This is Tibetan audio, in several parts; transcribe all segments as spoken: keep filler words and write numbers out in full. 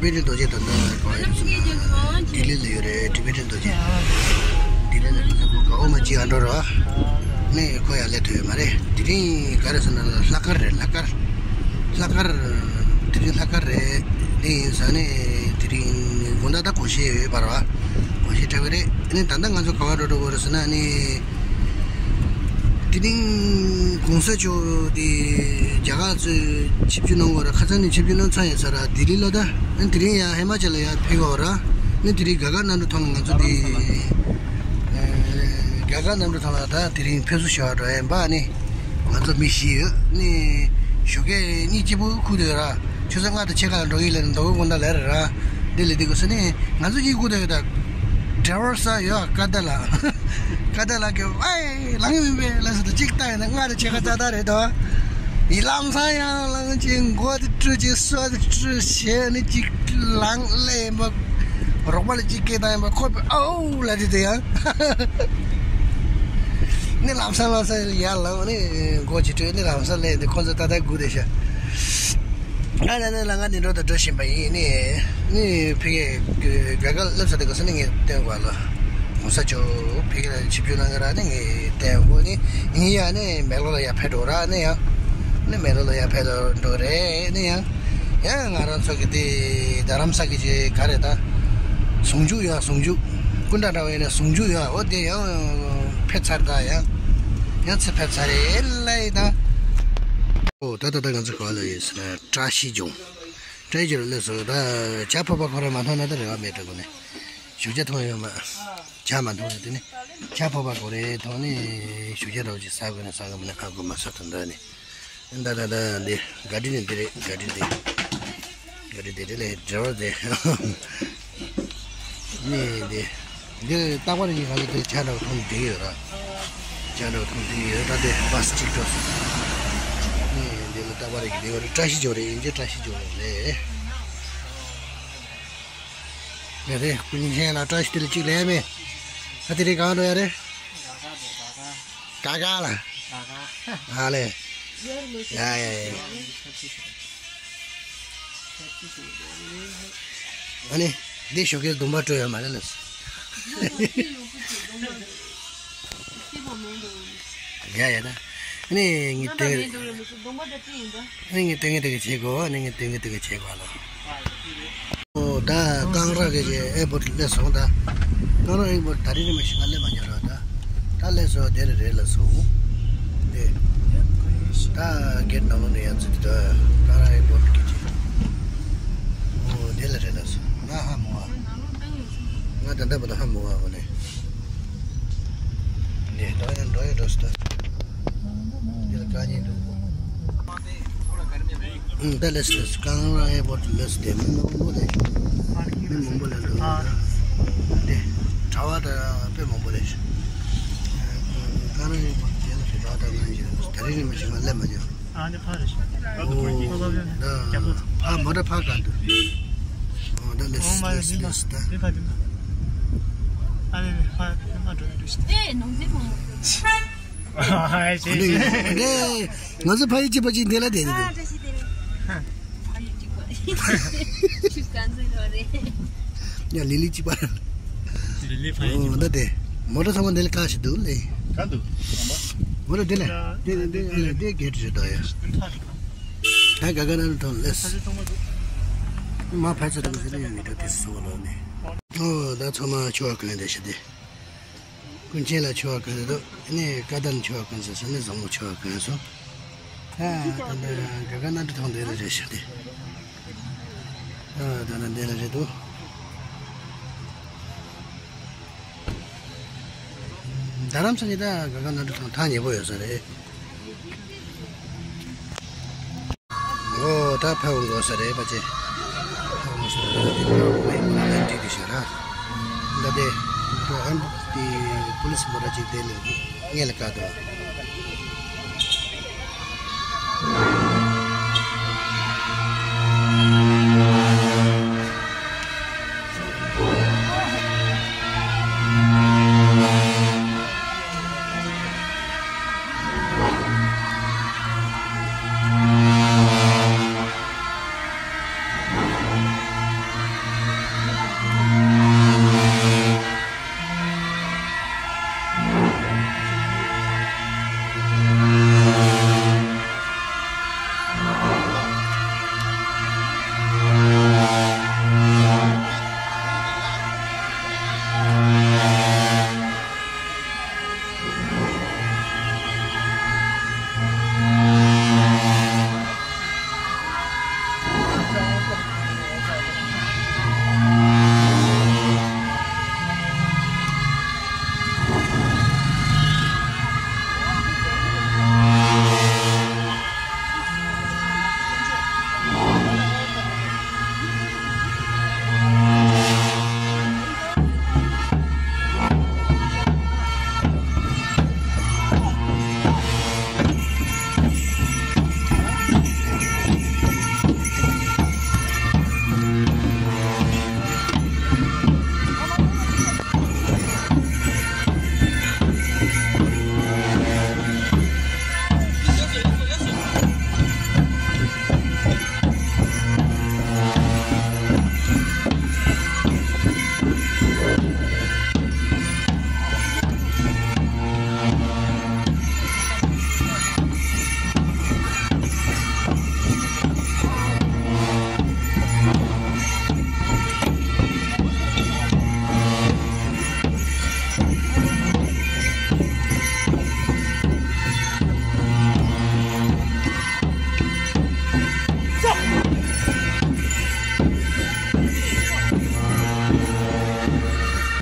ཊི་པེ་ཊན་རྡོ་རྗེ་ད་ལྟ་ག་པར་ཡོད་ཟེར་ན། ལྡི་ལི་ལ་ཡོད་རེད། ཊི་པེ་ཊན་རྡོ་རྗེ། ལྡི་ལི་ལ་ཁོ་ཚོ་ཁོ་དགའ་བོ་མ་གཅིག་ཨ་འགྲོ་ར། ནས་ཁོ་ཡར་སླེབས་ཐུབ་ཡོད་མ་རེད། དེ་རིང་ག་རེ་ཟེར་ན་ལྷག་དཀར་རེད། ལྷག་དཀར། ལྷག་དཀར། དེ་རིང་ལྷག་དཀར་རེད། དེ་ཡིན་ས་ནས་དེ་རིང་དགོང་དག་ད་སྒོར་གཞས་ཡོད་པ་རེད་བ། སྒོར་གཞས་འཁྲབ་ཀྱི་རེད། ཨ་ནི་ད་ལྟ་ང་ཚོ་ག་པར་འགྲོ་འགྲོ་གི་རེད་ཟེར་ན་ནི། དེ་རིང་གོང་ས་མཆོག་དེ་རྒྱ་གར་ཚོས་ཆིབས་བསྒྱུར་གནང་བ་རེད། ཁ་སང་ནས་ཆིབས་བསྒྱུར་གནང་ཚར་ཡིན་ས་ར། ལྡི་ལི་ལ་ད། ཨ་ནི་དེ་རིང་ཡང་ཧི་མ་ཅལ་ལ་ཡར་ཕེབས་ཡོད་ར། ཨ་ནི་དེ་རིང་དགའ་དགའ་གནམ་གྲུ་ཐང་ལ་ང་ཚོ་དེ། ཨ། དགའ་དགའ་གནམ་གྲུ་ཐང་ལ་ད་དེ་རིང་ཕེབས་བསུ་ཞུ་བ་འགྲོ་ཡིན་པ། ཨ་ནི་ང་ཚོ་མི་བཞི་ཡོད། ཨ་ནི་ཞོགས་ཀས་གཉིད་སྐྱིད་པོ་ཁུག་བསྡད་ཡོད་ར། ཆུ་ཚོད་ལྔ་དང་ཕྱེད་ཀ་ལ་འགྲོ་གི་ཡིན་ལབ་ནས་མདོ་དབུས་དགོང་དག་ལ་རེད་ར། འདི་ལས་འདི་དགོས་ཟེར་ནས་ང་ཚོ་གཉིད་ཁུག་བསྡད་ཡོད་ད། ཌ་རའི་ཝར་ས་ཡོད་ཀ་ད་ལ། ཀ་ད་ལ་གི་ཨེ་ལངས་ཡོད་པས་ལ་ཟེར་དུས་གཅིག་ལྟ་ཡིན་ན་ལྔ་དང་ཕྱེད་ཀ་ཏག་ཏག་རེད་དོ། ཡི་ལམ་སང་ཡང་ལངས་ཅིག་མགོ་དེ་བཀྲུས་ཅིག་སོ་དེ་བཀྲུས་བྱས་ནས་གཅིག་ལངས་སླེབས་ཡིན་པ། རོགས་པ་ལ་གཅིག་སྐད་བཏང་ཡིན་པ་ཁོ་པས་ཨའུ་ལབ་དེ་དེ་ཡང་། ནི་ལམ་སང་ལམ་སང་ཡར་ལངས་ནས་མགོ་ཅིག་བཀྲུས་ནི་ལམ་སང་སླེབས་ཏེ་ཁོ་ཚོ་ཏག་ཏག་སྒུག་བསྡད་ཤག་ང་ལ་ནི་ལ་ང་ནི་འགྲོ་དང་འགྲོ་བཞིན་པ་ཡིན། ནི་ནི་ཕ་གིར་སྒར་སྒར་སླེབས་ཚར་དུས་སྐབས་སུ་ནི་ངས་བསྟན་དགོས་ལ། གོང་ས་མཆོག་ཕ་གིར་ཆིབས་བསྒྱུར་གནང་གི་ར། ནི་ངས་བསྟན་དགོས། ནི་ངས་ཡ་ནི་མེག་ལོར་ལ་ཡར་ཕེབས་འགྲོ་ར། ནི་ཡང་ནི་མེག་ལོར་ལ་ཡར་ཕེབས་འགྲོ་རེད། ནི་ཡང་ཡང་ང་རང་ཚོ་གི་དེ་རྡ་རམ་ས་གི་ཅིག་ག་རེ་ད། ཟུང་འཇུག་ཡོད། ཟུང་འཇུག་སྐུ་འདྲ་འདྲ་བ་ཡིན་ན་ཟུང་འཇུག་ཡོད། འོ་དེ་ཡང་ཕེབས་ཚར་ད། ཡང་ཡང་ཚེ་ཕེབས་ཚར་རེད་ལ་ཡིན་ད། ཨོ་ད་ད་ད་ང་ཚོ་ག་ལ་ཡོད་ཟེར་ན་བཀྲ་ཤིས་ལྗོངས། བཀྲ་ཤིས་ལྗོངས་ལ་སླེབས་སོང་། ད་ཇ་ཕོར་པ་ཁོ་རང་མ་འཐུང་ན་ད་རེ་བ་མེད་འགྲོ་གི་ནི། བཞུགས་ཇ་འཐུང་ཡོད་མ། ཇ་མ་འཐུང་ཡོད་དེ་ནི། ཇ་ཕོར་པ་ཁོ་རེ་འཐུང་ནི་བཞུགས་ཇ་རོགས་ཅིག་ཟ་དགོས་ན་ཟ་དགོས་མིན་ན་ཁ་དགོས་མ་ཟ་ཐུབ་འདྲ་ནི། ད་ད་ད་འདི་ག་འདྲི་ནི་འདི་རེད། ག་འདྲི་འདི་ག་འདྲི་འདི་རེད་ལས་འབྲེལ་བ་འདི། ནི་འདི་འདི་རྟག་པར་ཡིན་ག་ལ་འདི་ཇ་འདྲ་བ་འཐུང་འདི་ཡོད་ར། ཇ་འདྲ་བ་འཐུང་འདི་ཡོད་ད། འདི་བ་སི་གཅིག་འགྲོ་སོང་། ནི་འདི་ལ་རྟག་པར་ཡིན་འདི་ཡོད་རེད། བཀྲ་ཤིས་ལྗོངས་རེད། ཡིན་གྱི་བཀྲ་ཤིས་ལྗོངས་རེད། ངས་རེད་སྐུ་ཉིད་ཁྱེད་ལ་བཀྲ་ཤིས་བདེ་ལེགས་གཅིག་ལས་མེད། ད་དེ་རིང་གང་འགྲོ་ཡ་རེད། ག་ག་ལ། ཨ་ལེ། ཡ་ཡ་ཡ། ཨ་ནི། འདི་ཞོགས་ཀས་སྡོམ་པ་སྤྲོད་ཡོད་མ་རེད་ལབ་སོང་། ཡ་ཡ་ད། ཨ་ནི་ངས་དེ། ཨ་ནི་ངས་དེ་ངས་དེ་ག་བྱེད་དགོས། ཨ་ནི་ངས་དེ་ངས་དེ་ག་བྱེད་དགོས་ལ། ཨོ་ད་ཀང་ར་གི་ཨེར་པོར་ཊི་སླེབས་སོང་ད། ཀང་ར་ཨེར་པོར་ཊི་ད་རིང་རིང་མ་ཞིག་ང་སླེབས་མ་མྱོང་ར་ད། ད་སླེབས་སོང་། དེ་རེད་རེད་ལ་སོང་། དེ། ད་གེ་ཊི་ནང་ལོགས་ནས་ཡར་ཚུད་དེ་ད་ཀང་ར་ཨེར་པོར་ཊི་གི་ཅིག་ཨོ་དེ་ལ་རེད་ལ་སོང་། ང་ཧ་མ་གོ། ང་ད་ལྟ་བར་དུ་ཧ་མ་གོ་བ་ནས། དེ་ད་ཡང་འགྲོ་ཡང་འགྲོ་སོང་ད། འདི་ལ་དཀའ་ངལ་འདུག་ཨང་། ད་ལས་སུ་ཀང་ར་ཨེར་པོར་ཊི་ལས་སུ་དེ་མི་མང་པོ་ལས། མི་མང་པོ་ལས་འགྲོ་གི་འདུག་དེ་གྲྭ་པ་དང་དཔེ་མང་པོ་ལས། ཀང་ར་ཨེར་པོར་ཊི་དེ་ལ་རེད་པ། ད་ང་ཡིན་ད་རིང་རིང་མ་ཞིག་ང་སླེབས་མ་མྱོང་། ཨ་ནི་ཕ་རེད་ཤག་ཨོ་ད་ཕ་མོ་ཊ་ཕ་ག་འདུག་ཨོ་ད་ལས་ལས་ལས་ད། ཨ་ནི་ཕ་མ་འགྲོ་ཡི་འདུག་ཤག་ཨེ་ནང་ཚན་མང་པོ། ཨ་ནི་ང་ཚོ་ཕ་ཡུལ་གཅིག་པ་གཅིག་འདི་ལ་བསྡད་ཡོད། ཨ་བཀྲ་ཤིས་བདེ་ལེགས། ཕ་ཡུལ་གཅིག་པ། ཁྱོད་ག་ཚོད་རེད། ཡ་ལི་ལི་གཅིག་པ། ལི་ལི་ཕ་ཡུལ་གཅིག་པ། ཨོ་ད་དེ་མོ་ཊ་ཚང་མ་འདི་ལ་བཀག་ཞིག་འདུག་ལེ། ག་འདུག་མོ་ཊ་འདི་ལ་འདི་འདི་འདི་འདི་གེ་ཊི་རེད་དོ་ཡ། ད་ག་ག་ན་ཐོན་ལེ། མ་ཕ་ཚོ་དང་ཟེར་ཡོད་མི་འགྲོ་དེ་སོ་ལོ་ནི། ཨོ་ད་ཚང་མ་ཆོ་བ་ག་ནས་བསྡད་ཤག་དེ། ཀུན་མཁྱེན་ལ་ཆོ་བ་གང་འདུག་ཨ་ནི་བཀའ་བསྡམས་ཆོ་བ་གང་ཟེར་སོང་ནི་བཟང་མོ་ཆོ་བ་གང་སོང་། ཨ་ད་ནི་ག་ག་ན་འདྲ་ཐོང་འདི་ལ་རེད་ཤག་དེ། ཨ་ད་ནི་འདི་ལ་རེད་འདུག་རྡ་རམ་ས་ནི་ད་ག་ག་ན་འདྲ་ཐོང་ཐག་ཉེ་པོ་ཡོད་ས་རེད། ཨོ་ད་ཕ་འོང་དགོས་ས་རེད་པ་ཅེ། ཕ་འོང་ས་རེད་དེ་ཕ་འོང་བའི་མོ་ལ་འདྲི་དེ་ཤ་ར། ད་དེ་ད་ཨན་དེ་པུ་ལིས་མོ་ར་ཅིག་དེ་ལས་ངས་ལ་བཀའ་དང་། ད་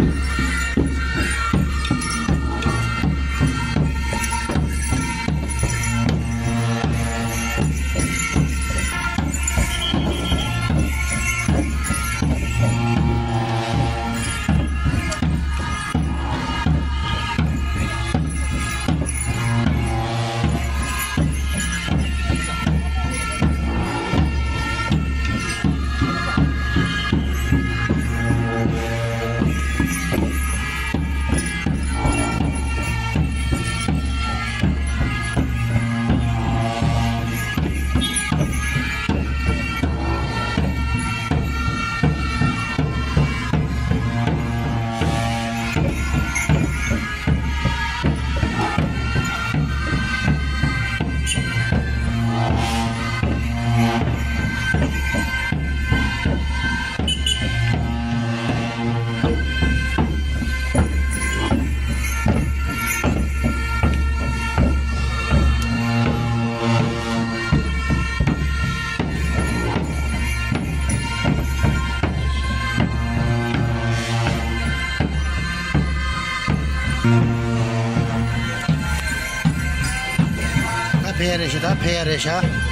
ཕེ་ཡ་རེད་ཤག་ད་ཕེ་ཡ་རེད་ཤག་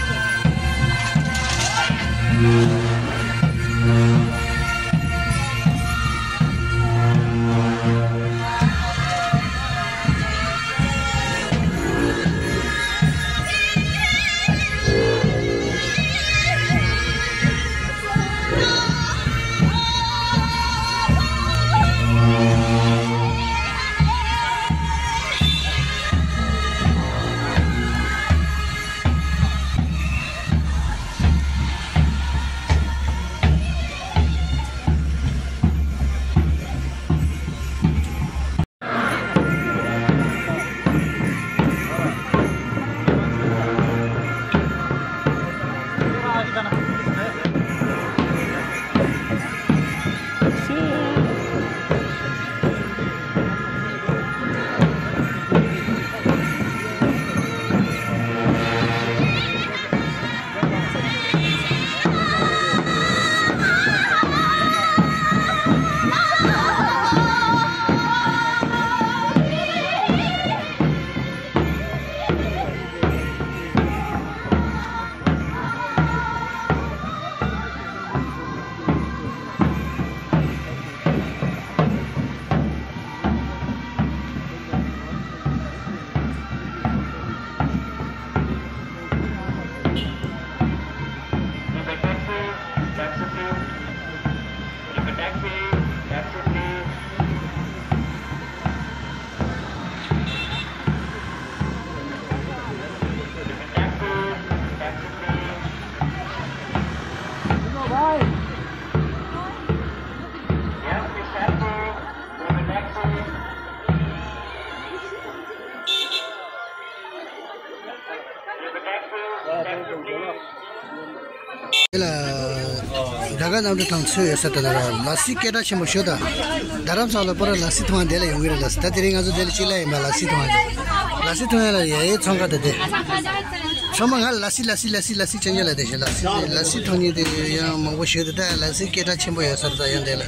དེ་ལ་དགྲ་དགའ་རྣམ་གྲོལ་དང་ཚོས་ཡོད་ས་དེ་ལ་ལ་སི་སྐད་གྲགས་ཆེན་པོ་ཞིག་ད་རྡ་རམ་ས་ལ་པོ་ར་ལ་སི་འཐུང་བ་དེ་ལ་ཡོང་གི་རེད། ལ་སི་ད་དེ་རིང་ང་ཚོ་དེ་ལ་ཅིག་ལ་ཡིན་པ་ལ་སི་འཐུང་བ་རེད། ལ་སི་འཐུང་ཡ་ལ་ཡ་ཡའི་ཚོང་ཁ་དེ་དེ་ཚང་མ་ང་ལ་སི་ལ་སི་ལ་སི་ལ་སི་ཅན་ཅན་ལ་དེ་བཞིན་ལ་སི་ལ་སི་འཐུང་མཁན་དེ་ཡང་མང་པོ་ཞིག་ད་ལ་སི་སྐད་གྲགས་ཆེན་པོ་ཡོད་ས་རེད། ད་ཡང་དེ་ལ་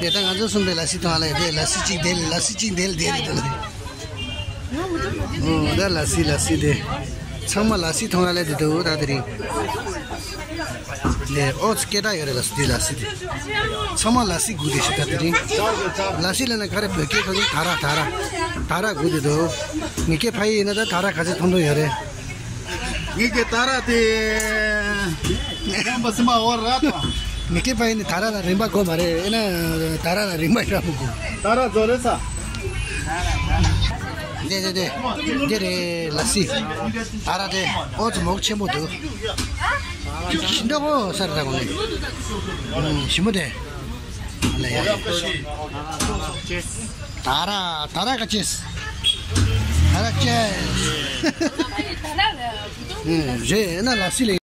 དེ་ད་ང་ཚོ་གསུམ་པའི་ལ་སི་འཐུང་བ་ལ་ཡ་དེ་ལ་སི་གཅིག་དེ་ལ་ལ་སི་གཅིག་དེ་ལ་དེ་རེད་དེ་ལ། ཨོ་ད་ལ་སི་ལ་སི་དེ། ཚང་མ་ལ་སི་འཐུང་ཡ་ལ་དེ་འདུག་ད་དེ་རིང་། ལས་ཨོ་ཙི་སྐད་གྲགས་ཡོད་རེད་ལ་སི་དེ་ལ་སི་དེ། ཚང་མ་ལ་སི་སྒུག་དེ་ཞིག་ད་དེ་རིང་། ལ་སི་ལ་ན་ག་རེ་བོད་སྐད་ཁ་ཁུ་ད་ར་ད་ར། ད་ར་སྒུག་དེ་འདུག་ངི་སྐད་ཕ་ཡི་ཡིན་ན་ད་ད་ར་ག་ཚོད་འཐུང་འཐུང་ཡོད་རེད། ངི་སྐད་ད་ར་དེ། རིམ་པ་སི་མ་འོ་ར་ད། ངི་སྐད་ཕ་ཡི་ནི་ད་ར་ལ་རིམ་པ་དགོས་མ་རེད། ཨེ་ན་ད་ར་ལ་རིམ་པ་ཡོད་མི་དགོས། ད་ར་རྫོགས་རེད་ས། དེ་དེ་དེ། འདི་རེད་ལ་སི། ད་ར་དེ། ཨོ་ཙི་མོག་ཆེན་པོ་འདུག་ཞིམ་འདྲ་བོ་ས་རེད་ད་གོ་ནི། ཞིམ་པོ་དེ། ལ་ཡ། ད་ར་ད་ར་ག་ཅེས། ད་ར་ཅེས། རེད་ན་ལ་སི་ལ།